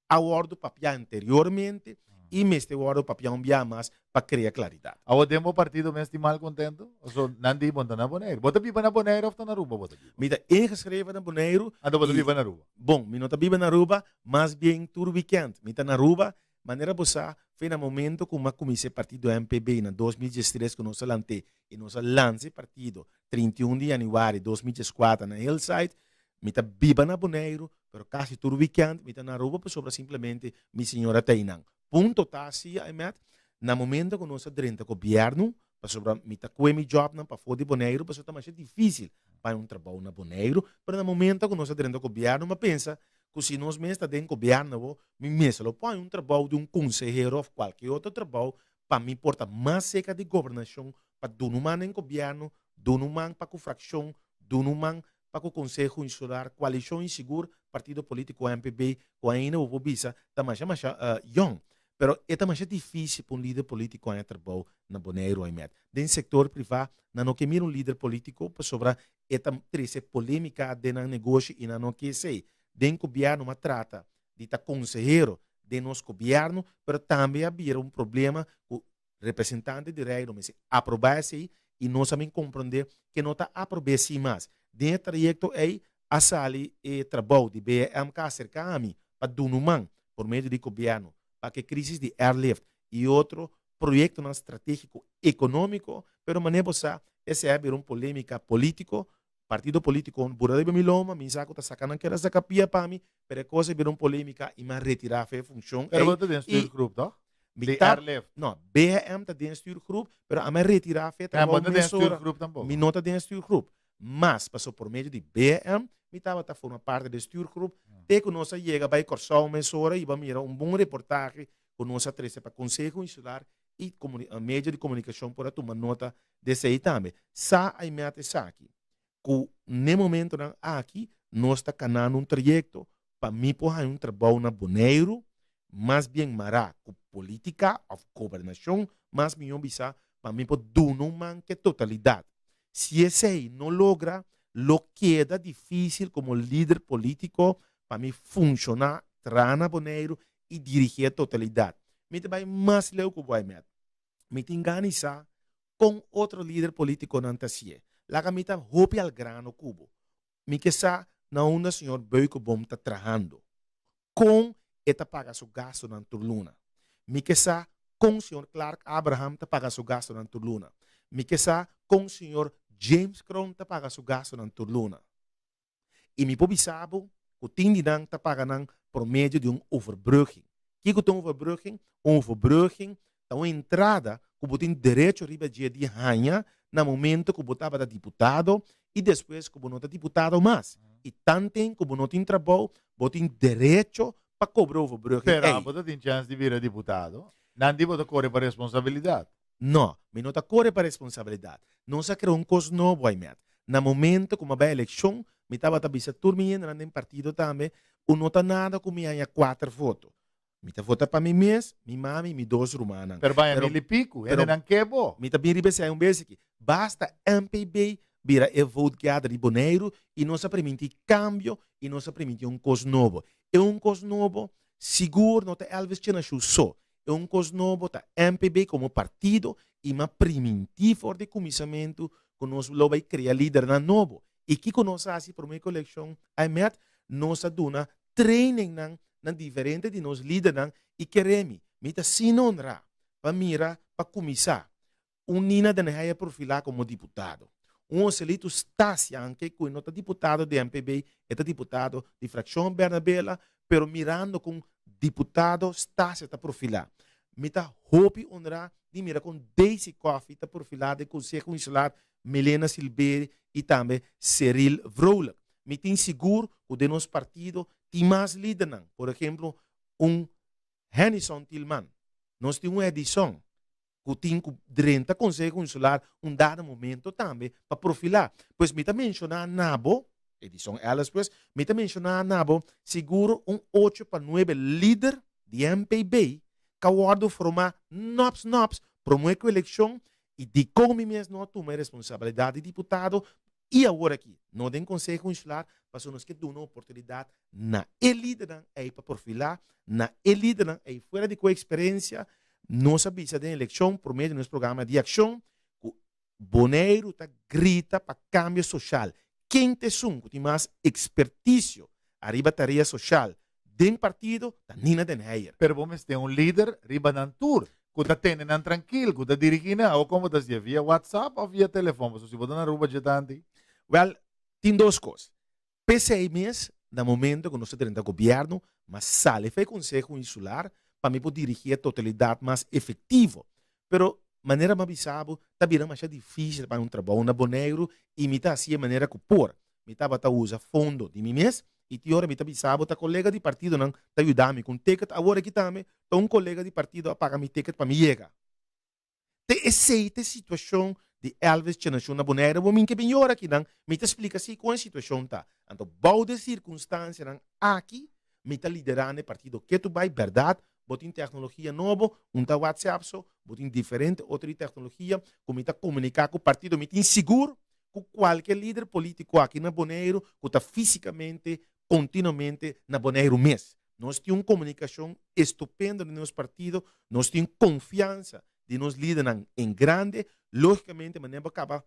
B: a wòrdu papiá anteriormente i mester wòrdu papiá un bia mas pa krea klaridat.
A: Awor den bo partido mes tin malkontento? Oso nan di bo ta na Boneiru. Bo ta biba na Boneiru òf ta na Aruba bo ta biba?
B: Mi ta ingeschreven na Boneiru.
A: Anto bo ta biba na Aruba?
B: Bon, mi no ta biba na Aruba, mas bien tur wikènt mi ta na Aruba. Manera bo sa, fe na momento ku mi a kuminsá e partido MPB na 2013 ku nos a lant'é i nos a lansa e partido 31 di yanüari 2014 na Hillside, Mi ta biba na Boneiru, pero kasi tur weekend mi ta na Aruba pasobra simplemente mi señora ta einan. Punto ta si, Aymet, na momento ku nos a drenta gobièrnu, pasobra mi ta kue mi jòbnan pafó di Boneiru pasobra ta masha difísil pa haña un trabou na Boneiru, pero na momento ku nos a drenta gobièrnu mi a pensa ku si nos mes ta den gobièrnu awor, mi mester lo por haña un trabou di un konsehero òf kualke otro trabou pa mi por ta mas serka di gobernashon, pa duna un man den gobièrnu, duna un man pa ku frakshon, duna un man pa ku Konseho Insular, Koalishon i sigur partido polítiko MPB ku ainda bo por bisa ta masha masha yòn. Pero e ta masha difísil pa un lider polítiko haña trabou na Boneiru Aimet. Den sektor privá nan no ke mira un lider polítiko pasobra e ta trese polémika den nan negoshi i nan no ke esei. Den gobièrnu m'a trata di ta konsehero den nos gobièrnu pero tambe a bira un problema ku Representante di Reino mester aprobá esei i nos a bin komprondé ke no ta aprob'é sin mas. Den e trayekto ei a sali e trabou di BMK aserká ami pa duna un man por medio di gobièrnu pa ku e krísis di airlift i otro proyektonan stratégiko ekonómiko, pero manera bo sa esei a bira un polémika polítiko Partido politico bura riba mi loma, mi sa cu ta saca nan keda saca pia pa mi, pero e cosa bira un polemica y mi a retira fe e funcion
A: Pero bo ta den stuurgroep toch?
B: Mi
A: Di
B: ta,
A: airlift.
B: no, BHM ta den stuurgroep, pero ami a retira fe
A: Ah,
B: trabou
A: bo no ta den
B: mesora.
A: stuurgroep tampoco.
B: Mi no ta den stuurgroep. Mas, paso por medio di BHM, mi tabata forma parte di stuurgroep, te cu nos a yega bay Corsou mesora y bo a mira un bon reportahe cu nos a trece pa Conseho Insular i medio di komunikashon por a tuma nota di esei tambe. Sa a imet esaki, ku n'e momentonan aki nos ta kanando un trayekto pa mi por haña un trabou na Boneiru, mas bien mará ku polítika òf gobernashon, mas mihó bisa pa mi por duna un man ku e totalidat. Si esei no logra, lo keda difísil komo lider polítiko pa mi funshoná, traha na Boneiru i dirigí e totalidat. Mi ta bai mas leu ku bo Ahmed. Mi tin gana i sa kon otro lider politikonan ta hasié. Laga mi ta hopi al grano ku bo. Mi ke sa na unda señor Beukeboom ta trahando. Kon e ta paga su gastunan tur luna. Mi ke sa kon señor Clark Abraham ta paga su gastunan tur luna. Mi ke sa kon señor James Kroon ta paga su gastunan tur luna. I mi por bisa bo ku tin di nan ta paga nan por medio di un overbrugging. Kiko ta un overbrugging? Un overbrugging ta un entrada ku bo tin derecho riba dje di haña na momento ku bo tabata diputado i despues ku bo no ta diputado mas. I tanten ku bo no tin trabou, bo tin derecho pa kobra overbrugging
A: Pero
B: ei.
A: abo ta tin chèns di bira diputado. Nan di bo ta kore pa responsabilidat.
B: No, mi no ta kore pa responsabilidat. Nos a krea un kos nobo, Aimet. Na momento ku mi a bai elekshon, mi tabata bisa tur mi hendenan den partido tambe, ku no ta nada ku mi haña kuater voto. Mi ta vota pa mi mes, mi mami i mi dos rumannan.
A: Pero baña mil i piku, hendenan ke bo.
B: Mi ta bin riba esei un bes aki. Basta MPB bira e vote gather di Boneiru i nos a primintí kambio i nos a primintí un kos nobo. E un kos nobo sigur no ta Elvis Chenashu so. E un kos nobo ta MPB komo partido i m'a primintí for di kuminsamentu ku nos lo bai krea lidernan nobo. I kiko nos a hasi promé ku elekshon a emet? Nos a duna trainingnan na diferente di nos lidernan i kere mi, mi ta sin honrá pa mira pa kuminsá un Nina Den Heyer profilá komo diputado, un Joselito Stasia anke ku e no ta diputado di MPB, e ta diputado di frakshon Bernabela, pero mirando kon diputado Stasia ta profilá, mi ta hopi honrá di mira kon Daisy Coffie ta profilá den Konseho Insular, Milena Silberi i tambe Cyril Vrolijk. Mi tin sigur ku den nos partido tin mas lidernan, por ehemplo un Hennyson Tilman, nos tin un Edison ku tin ku drenta Konseho Insular un dado momento tambe pa profilá. Pues mi ta menshoná na bo, Edison Ellis pues, mi ta menshoná na bo sigur un ocho pa nuebe lider di MPB ka wòrdu formá nòps nòps promé ku elekshon i dikon mi mes no a tuma e responsabilidat di diputado i awor aki no den Konseho Insular pasobra nos ke duna oportunidat na e lidernan ei pa profilá, na e lidernan ei fuera di ku eksperensia. Nos a bisa den elekshon por medio di nos programa di akshon ku Boneiru ta grita pa kambio soshal. Ken ta esun ku tin mas ekspertisio ariba tarea soshal den partido ta Nina den Heyer.
A: Pero bo mester un lider riba nan tur ku ta tene nan trankil, ku ta dirigí nan. Awor kon bo ta hasié? Via WhatsApp òf via telefòn? Pasobra si bo ta na Aruba dje tanti.
B: Wèl, tin dos kos. P'esei mes, na momento ku nos ta drenta gobièrnu, mas sali for e Konseho Insular pa mi por dirigí e totalidat mas efektivo. Pero, manera mi a bisa bo, ta bira masha difísil pa un trabou na Boneiru i mi ta hasi e manera ku por. Mi tabata usa fondo di mi mes i tin ora mi ta bisa bo ta kolega di partidonan ta yuda mi ku un ticket. Awor aki tambe ta un kolega di partido a paga mi ticket pa mi yega. Te esei ta e situashon di Elvis Chenashon na Bonaire. Bo min ke bin yora akinan, mi ta splika si kon e situashon ta. Anto bou di e sirkunstansianan aki mi ta liderando e partido ketu bai. Bèrdat, bo tin teknologia nobo, un ta WhatsApp so, bo tin diferente otro di teknologia ku mi ta komuniká ku partido. Mi tin sigur ku kualke lider polítiko aki na Boneiru ku ta físikamente kontinuamente na Boneiru mes. Nos tin un komunikashon estupendo den nos partido, nos tin konfiansa di nos lidernan en grande. Lógikamente manera bo kaba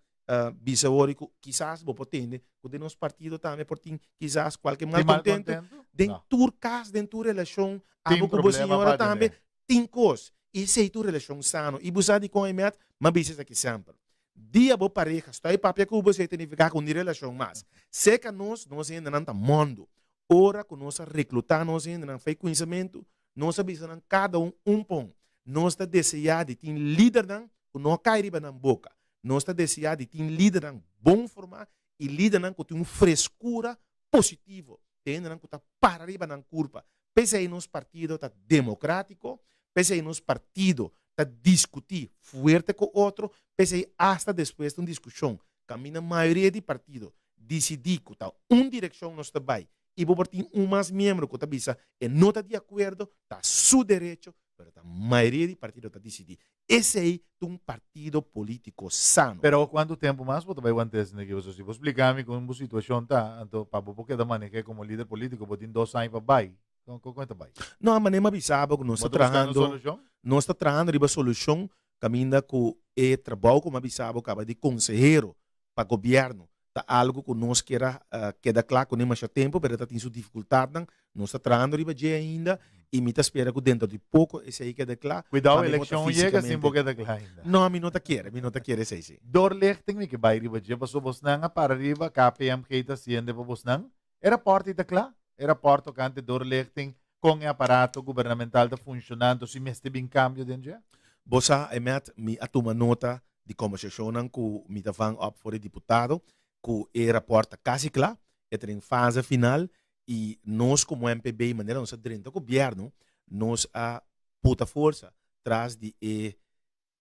B: bisa awor ku kisas bo por tende ku den nos partido tambe por tin kisas kualke malkontento. Den tur kas, den tur relashon, abo ku bo señora tambe tin kos. I esei ta un relashon sano. I bo sa dikon Emet? M'a bisa esaki semper. Dia bo pareha stoi papia ku bo, esei ta nifiká ku no relashon mas. Seka nos, nos hendenan ta mòndu. Ora ku nos a reklutá nos hendenan fei kuminsamentu, nos a bisa nan kada un un pon. Nos ta deseá di tin lidernan ku no a kai riba nan boka. Nos ta deseá di tin lidernan bon formá i lidernan ku tin un freskura positivo, te hendenan ku ta para riba nan kurpa. P'esei nos partido ta demokratiko, p'esei nos partido ta diskutí fuerte ku otro, p'esei asta despues di un diskushon kaminda mayoria di partido disidí ku ta un direkshon nos ta bai i bo por tin un mas miembro ku ta bisa e no ta di akuerdo, ta su derecho, pero ta mayoria di partido ta disidí. Esei ta un partido polítiko sano.
A: Pero kuantu tempu mas bo ta bai want'é esaki? Pasobra si bo splika mi kon bo situashon ta, anto pa bo por keda maneh'é komo lider polítiko bo tin dos aña pa bai. Kon kon e ta bai?
B: No, manera mi a bisa bo ku nos
A: Bo
B: ta
A: ta buskando
B: trahando,
A: solushon?
B: nos ta trahando riba solushon kaminda ku e trabou ku mi a bisa bo kaba di konsehero pa gobièrnu ta algu ku nos kier a keda kla kuné masha tempu pero ta tin su difikultatnan. Nos ta trahando riba dje ainda i mi ta spera ku dentro di poko esei keda kla
A: Kuidou
B: pa mi por ta
A: elekshon yega sin bo
B: físikamente.
A: keda kla ainda.
B: No, mi no ta kere, mi no ta kere esei si.
A: Doorlichting mi ke bai riba dje pasobra bosnan a para riba, KPMG ta hasiendo pa bosnan. E rapòrt ei ta kla? E rapòrt tokante doorlichting, kon e aparato gubernamental ta funshonando, si mester bin kambio den dje?
B: Bo sa, Emet, mi a tuma nota di kombersashonnan ku mi ta van op for e diputado, ku e rapòrt ta kasi kla, e ta den fase final i nos komo MPB, manera nos a drenta gobièrnu, nos a puta forsa tras di e.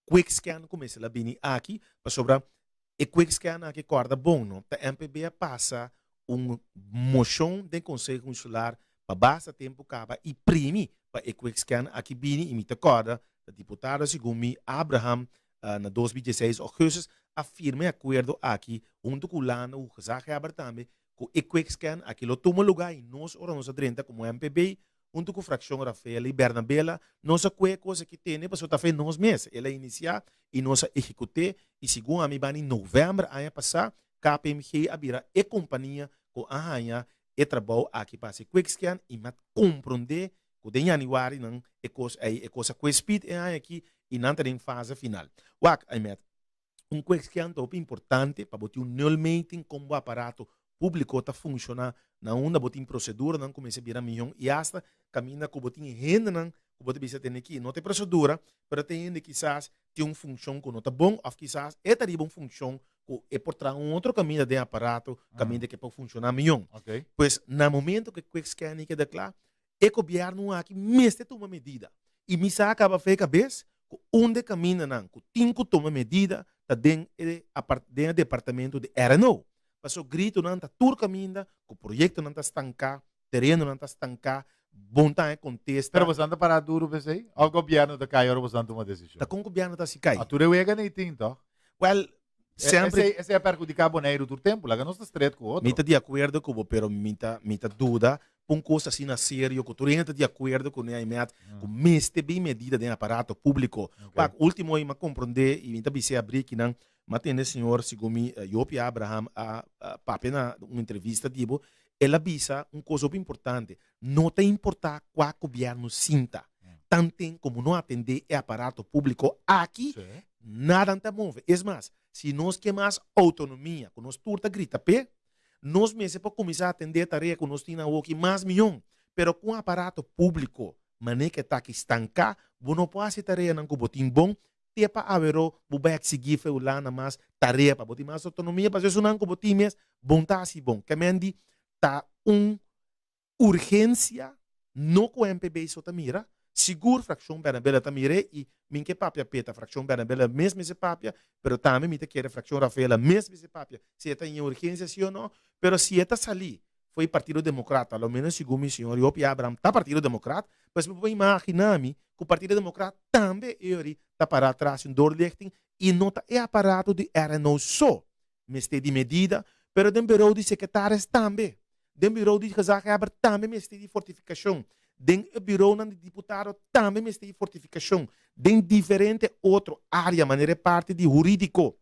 B: quick scan ku mester a bini aki, pasobra e quick scan aki kòrda bon no, ta MPB a pasa un moshon den Konseho Insular pa basta tempu kaba i primi pa e quick scan aki bini i mi ta kòrda ta diputado segun mi Abraham na 2016 augustus a firma e akuerdo aki huntu ku Hulanda ku gezaghebber tambe ku e quick scan aki lo tuma lugá i nos ora nos a drenta komo MPB huntu ku frakshon Rafael i Bernabela nos a kue e kos aki tene pasobra ta fe nos mes el a inisiá i nos a ehekut'é i segun ami bani novèmber aña pasá KPMG a bira e kompania ku a haña e trabou aki pa hasi quick scan i mi a komprondé ku den yanüari nan e kos ei e kos a kue speed e aña aki i nan ta den fase final. Wak, Aimet, un quick scan ta hopi importante pa bo tin un nulmeting kon bo aparato públiko ta funshoná na unda bo tin proseduranan ku mester bira mihó i asta kaminda ku bo tin hendenan ku bo ta bisa tene aki no ta e prosedura pero ta hende kisas tin un funshon ku no ta bon òf kisas e ta riba un funshon ku e por traha un otro kaminda den aparato kaminda ku e por funshoná mihó. Pues na momento ku e quick scanning keda kla e gobièrnu aki mester tuma medida. I mi sa kaba fe kabes ku un de kamindanan ku tin ku tuma medida ta den e den e departamento di RNO. Pasobra gritonan ta tur kaminda ku proyektonan ta stanká, terenonan ta stanká, bon ta haña kontesta.
A: Pero boso ta pará duru p'esei? Òf gobièrnu ta kai ora boso tuma desishon?
B: Ta kon gobièrnu ta hasi kai?
A: A tur e wega nei tin tòg?
B: Wèl, semper.
A: Esei esei a perhudiká Boneiru tur tempu. Laga nos ta stret ku otro.
B: Mi ta di akuerdo ku bo, pero mi ta mi ta duda pa un kos asina serio ku tur hende ta di akuerdo kuné Aimet, ku mester bin medida den aparato públiko. Wak, último mi a komprondé i mi ta bis'é abrí kinan, mi a tende señor, segun mi, Jopie Abraham a papia na un entrevista di bo, el a bisa un kos hopi importante, no ta importá kua gobièrnu sinta, tanten komo no atendé e aparato públiko aki, nada no ta move. Es mas, si nos ke mas outonomia, ku nos tur ta grita p'e, nos mester por kuminsá atendé e tarea ku nos tin awoki mas mion. Pero ku un aparato públiko manera ku e ta aki stanká, bo no por hasi tareanan ku bo tin bon, te pa aweró bo bai eksigí fe Hulanda mas tarea pa bo tin mas outonomia, pasobra esunnan ku bo tin mes bon ta hasi bon. Kemendi ta un Urgensia no ku MPB so ta mira, sigur frakshon Bernabela ta mir'é i mi ke papia p'e ta frakshon Bernabela mes mester papia, pero tambe mi ta kere frakshon Rafaela mes mester papia si e ta in urgensia si o no, pero si e ta salí fo'i Partido Demokrat, a lo menos segun mi señor Jopi Abraham ta Partido Demokrat, pues mi por imagina mi ku Partido Demokrat tambe e yori ta pará tras un doorlichting i no ta e aparato di RNO so mester di medida, pero den bureau di secretaris tambe, den bureau di gezaghebber tambe mester di fortificacion, den e bureaunan di diputado tambe mester di fortificacion, den diferente otro area manera e parti di huridico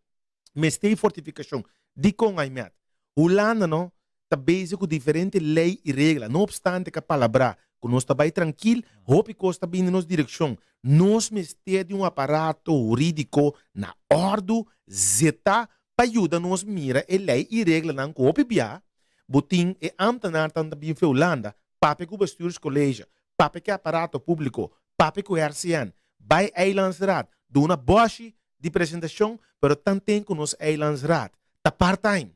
B: mester di fortificacion. Dicon Aymet? Hulanda no ta bezig ku diferente lei i regla. No opstante ku a palabrá ku nos ta bai trankil, hopi kos ta bini nos direkshon. Nos mester di un aparato hurídiko na òrdu, zetá, pa yuda nos mira e lei i reglanan ku hopi bia bo tin e ámtenarnan ta bin fe Hulanda, papia ku Bestuurscollege, papia ku e aparato públiko, papia ku RCN, bai Eilandsraad, duna bòshi di presentashon, pero tanten ku nos Eilandsraad ta part-time.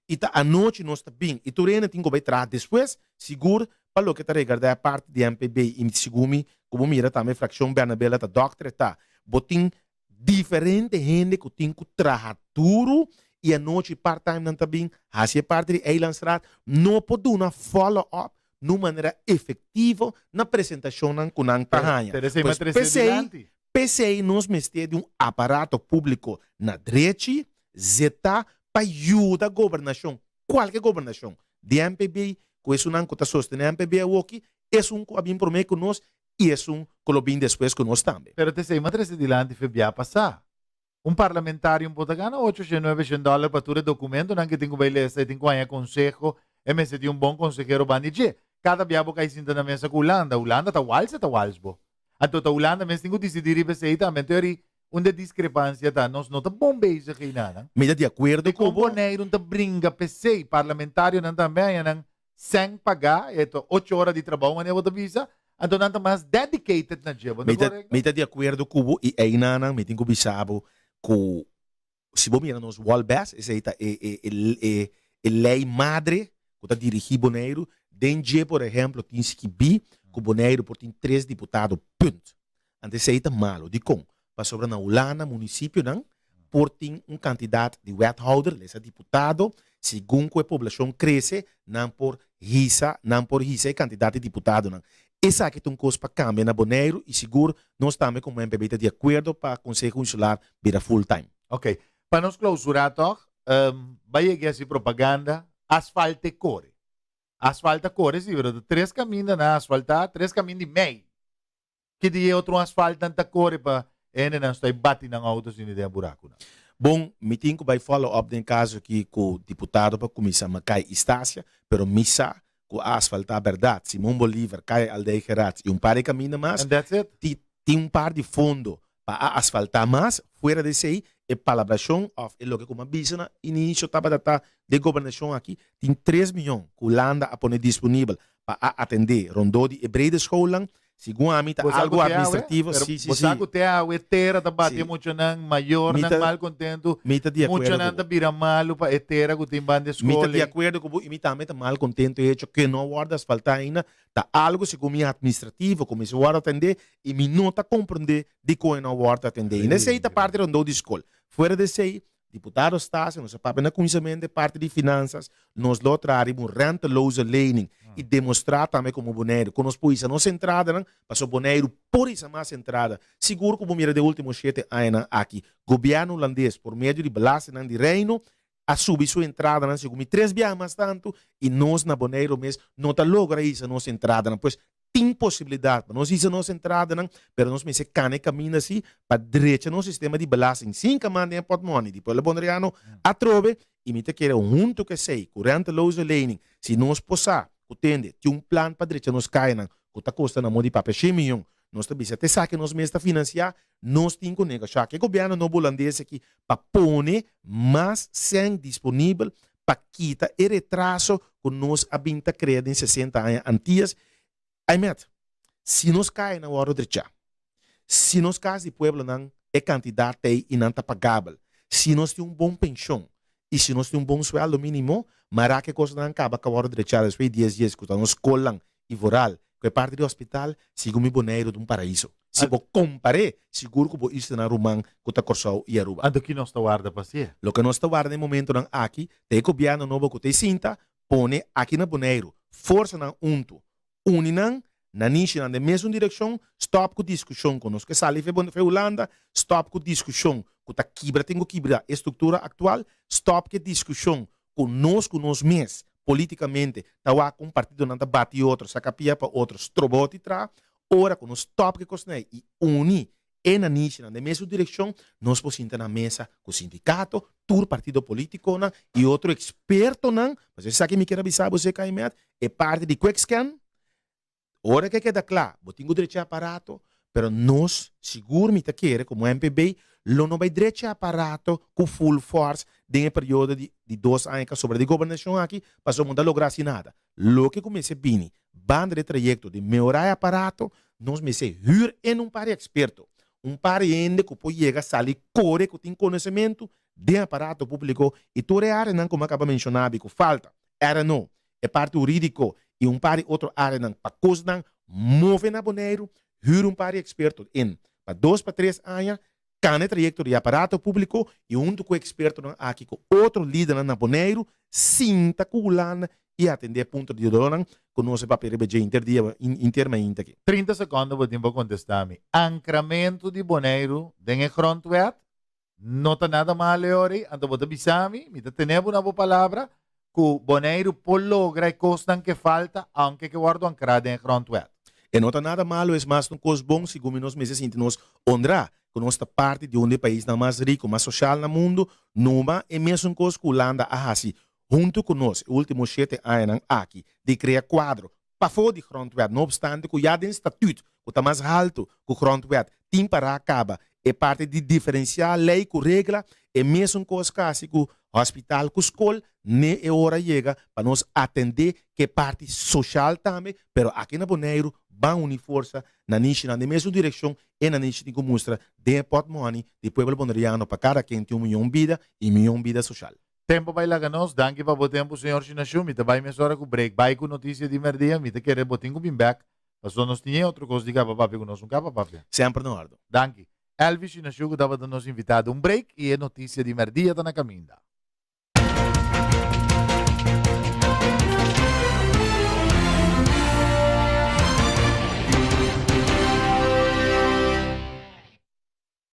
B: I ta anochi nos ta bin i tur hende tin ku bai traha despues, sigur pa loke ta regardá e parti di MPB i segun mi ku bo mira tambe frakshon Bernabela ta dòkter e ta, bo tin diferente hende ku tin ku traha duru i anochi part time nan ta bin hasi e parti di Eilandsraad no por duna follow up na un manera efektivo na presentashonnan ku nan ta haña.
A: Pues
B: p'esei p'esei nos mester di un aparato públiko na drechi zetá pa yuda gobernashon, kualke gobernashon, di MPB ku esunnan ku ta sostené MPB awoki, esun ku a bin promé ku nos i esun ku lo bin despues ku nos tambe.
A: Pero t'esei m'a trese dilanti fe bia pasá. Un parlamentario por ta gana ocho shen, nuebe shen dòler pa tur e dokumentonan ku e tin ku bai lesa, e tin ku haña konseho, e mester tin un bon konsehero banda di dje. Kada bia bo kai sinta na mesa ku Hulanda, Hulanda ta wals e ta wals bo. Anto ta Hulanda mes tin ku disidí riba esei tambe. Anto eri unda e diskrepansia ta, nos no ta bon bezig einanan.
B: Mi ta di akuerdo ku
A: Dikon
B: bo.
A: Boneiru ta bringa p'esei? Parlamentarionan tambe haña nan sèn pagá, e ta ocho ora di trabou manera bo ta bisa, anto nan ta mas dedicated na dje, bo no
B: Mi ta,
A: korekto?
B: mi ta di akuerdo ku bo i einanan mi tin ku bisa bo ku si bo mira nos Wolbes, esei ta e e e e e lei madre ku ta dirigí Boneiru, den dje por ehemplo tin skibí ku Boneiru por tin tres diputado, punt. Anto esei ta malo. Dikon? Pasobra na Hulanda munisipionan por tin un kantidat di wethouder, lesa diputado, segun ku e poblashon krese nan por hisa nan por hisa e kantidat di diputadonan. Esaki ta un kos pa kambia na Boneiru i sigur nos tambe komo MPB ta di akuerdo pa Konseho Insular bira full time.
A: Ok. Pa nos klausurá tòg, bai yega hasi propaganda, asfalte kore. Asfalt a kore si, pero ta tres kaminda nan a asfaltá, tres kaminda i mei. Ki di e otro asfaltnan ta kore pa e hendenan stoi bati nan outo sini den e burakunan?
B: Bon, mi tin ku bai follow up den kaso aki ku diputado pa kuminsá Makai i Stasia, pero mi sa ku a asfaltá bèrdat, Simon Bolivar, Kaya Aldey Gerards i un par di kaminda mas,
A: And that's it.
B: Tin un par di fondo pa a asfaltá mas, fuera di esei e palabrashon òf e loke ku mi a bisa na inisio tabata ta di e gobernashon aki, tin tres miyon ku Hulanda a pone disponibel pa a atendé rondó di e brede schoolnan. Segun ami ta
A: Bo sa
B: algu
A: ku te awe,
B: administrativo,
A: pero
B: si, si,
A: bo sa
B: si.
A: ku te awe tera ta bati
B: Si.
A: e muchanan,
B: Mi
A: mayornan
B: ta
A: mal kontentu,
B: mi ta di akuerdo ku
A: muchanan ta
B: bo.
A: bira malu pa e tera ku tin banda e
B: Mi ta
A: skol
B: di
A: ei.
B: akuerdo ku bo i mi tambe ta mal kontentu e hecho ke no a wòrdu asfaltá ainda, ta algu segun mi administrativo ku mester wòrdu atendé i mi no ta komprendé dikon e no a wòrdu atendé. I esei ta parti rondó di skol. Fuera di esei, diputado Stasia, nos a papia na kuminsamentu e parti di finansas, nos lo traha riba un renteloze lening i demostrá tambe komo Boneiru ku nos por hisa nos entradanan, pasobra Boneiru por hisa mas entrada. Sigur ku bo mira den último shete añanan aki, gobièrnu hulandes por medio di belastingnan di Reino a subi su entradanan segun mi tres biaha mas tantu i nos na Boneiru mes no ta logra hisa nos entradanan. Pues tin posibilidat pa nos hisa nos entradanan, pero nos mester kana e kaminda asi pa drecha nos sistema di belasting sin ka manda den e pòtmòni di pueblo boneriano atrobe i mi ta kere huntu ku esei ku renteloze lening si nos por sa ku tende tin un plan pa drecha nos kayanan ku ta kosta na mo di papia shen miyon Nos ta bisa, te esaki nos mes ta finansiá, nos tin ku negoshá ku e gobièrnu nobo hulandes aki pa pone mas sèn disponibel pa kita e retraso ku nos a bin ta krea den sesenta aña antias. Aimet, si nos kayanan wòrdu drechá, si nos kas di pueblonan e kantidat ta ei i nan ta pagabel, si nos tin un bon penshon i si nos tin un bon suèldo mínimo, mara ku e kosnan kaba ka wòrdu drechá despues di dies dies ku ta nos skolnan i vooral ku e parti di hospital, sigun mi Boneiru ta un paraiso. Si bo kompar'é, sigur ku bo islanan ruman ku ta Kòrsou i Aruba.
A: Anto ki nos ta warda pa si'e?
B: Loke nos ta warda na e momentonan aki ta e gobièrnu nobo ku ta e sinta pone aki na Boneiru forsanan huntu, uni nan, nanishinan den mesun direkshon, stòp ku diskushon ku nos ke sali fe Hulanda, stòp ku diskushon ku ta kibra tin ku kibra e struktura aktual, stòp ku e diskushon ku nos ku nos mes politikamente ta wak un partidonan ta bati otro, saka pia pa otro, stroba otro i traha, ora ku nos stòp ku e kosnan ei i uni e nanishinan den mesun direkshon, nos por sinta na mesa ku sindikato, tur partido politikonan i otro ekspertonan, pasobra esaki mi kier a bisa bo CKMR, e parti di quick scan, Ora ke keda kla, bo tin ku drecha e aparato, pero nos sigur mi ta kere komo MPB lo no bai drecha e aparato ku full force den e periodo di di dos aña ka sobra di gobernashon aki, pasobra no ta logra hasi nada. Loke ku mester bini banda di e trayekto di mehorá e aparato, nos mester hür en un par di eksperto, un par di hende ku por yega sali kore ku tin konosementu den aparato públiko i tur e áreanan ku mi a kaba menshoná abi ku falta, RNO, e parti hurídiko i un par di otro áreanan pa kosnan move na Boneiru, hür un par di eksperto in pa dos pa tres aña, kana e trayekto di aparato públiko i huntu ku e ekspertonan aki ku otro lidernan na Boneiru sinta ku Hulanda i atendé e punto di dolónan ku nos a papia riba dje inter dia inter mainta aki.
A: 30 sekondo bo tin pa kontestá mi. Ankramentu di Boneiru den e grondwet No ta nada mal e ora ei, anto bo ta bisa mi, mi ta tene bo na bo palabra, ku Boneiru por logra e kosnan ke falta, aunke ke wòrdu ankrá den e grondwet.
B: E no ta nada malo, es mas un kos bon, segun mi nos mester sinti nos honrá ku nos ta parti di un di e paisnan mas riku, mas soshal na mundu, numa e mesun kos ku Hulanda a hasi huntu ku nos e ultimo shete añanan aki di krea kuadro pafó di grondwet, no obstante ku ya den statuut ku ta mas haltu ku grondwet tin pará kaba e parti di diferensiá lei ku regla, e mesun kos kasi ku hospital ku skol, ne e ora yega pa nos atendé ku e parti soshal tambe, pero aki na Boneiru ban uni forsa na nishinan den mesun direkshon e na nishi tin ku mustra den e pòtmòni di pueblo boneriano pa kada ken tin un mion bida i mion bida soshal.
A: Tempo bai laga nos. Danki pa bo tempo señor Shinashu. Mi ta bai mesora ku break. Bai ku notisia di merdia. Mi ta kere bo tin ku bin bek. Pasobra nos tin e otro kos di kaba papia ku nos no kaba papia.
B: Semper na ordo.
A: Danki. Elvis Shinashu ku tabata nos invitado. Un break i e notisia di mèrdia ta na kaminda.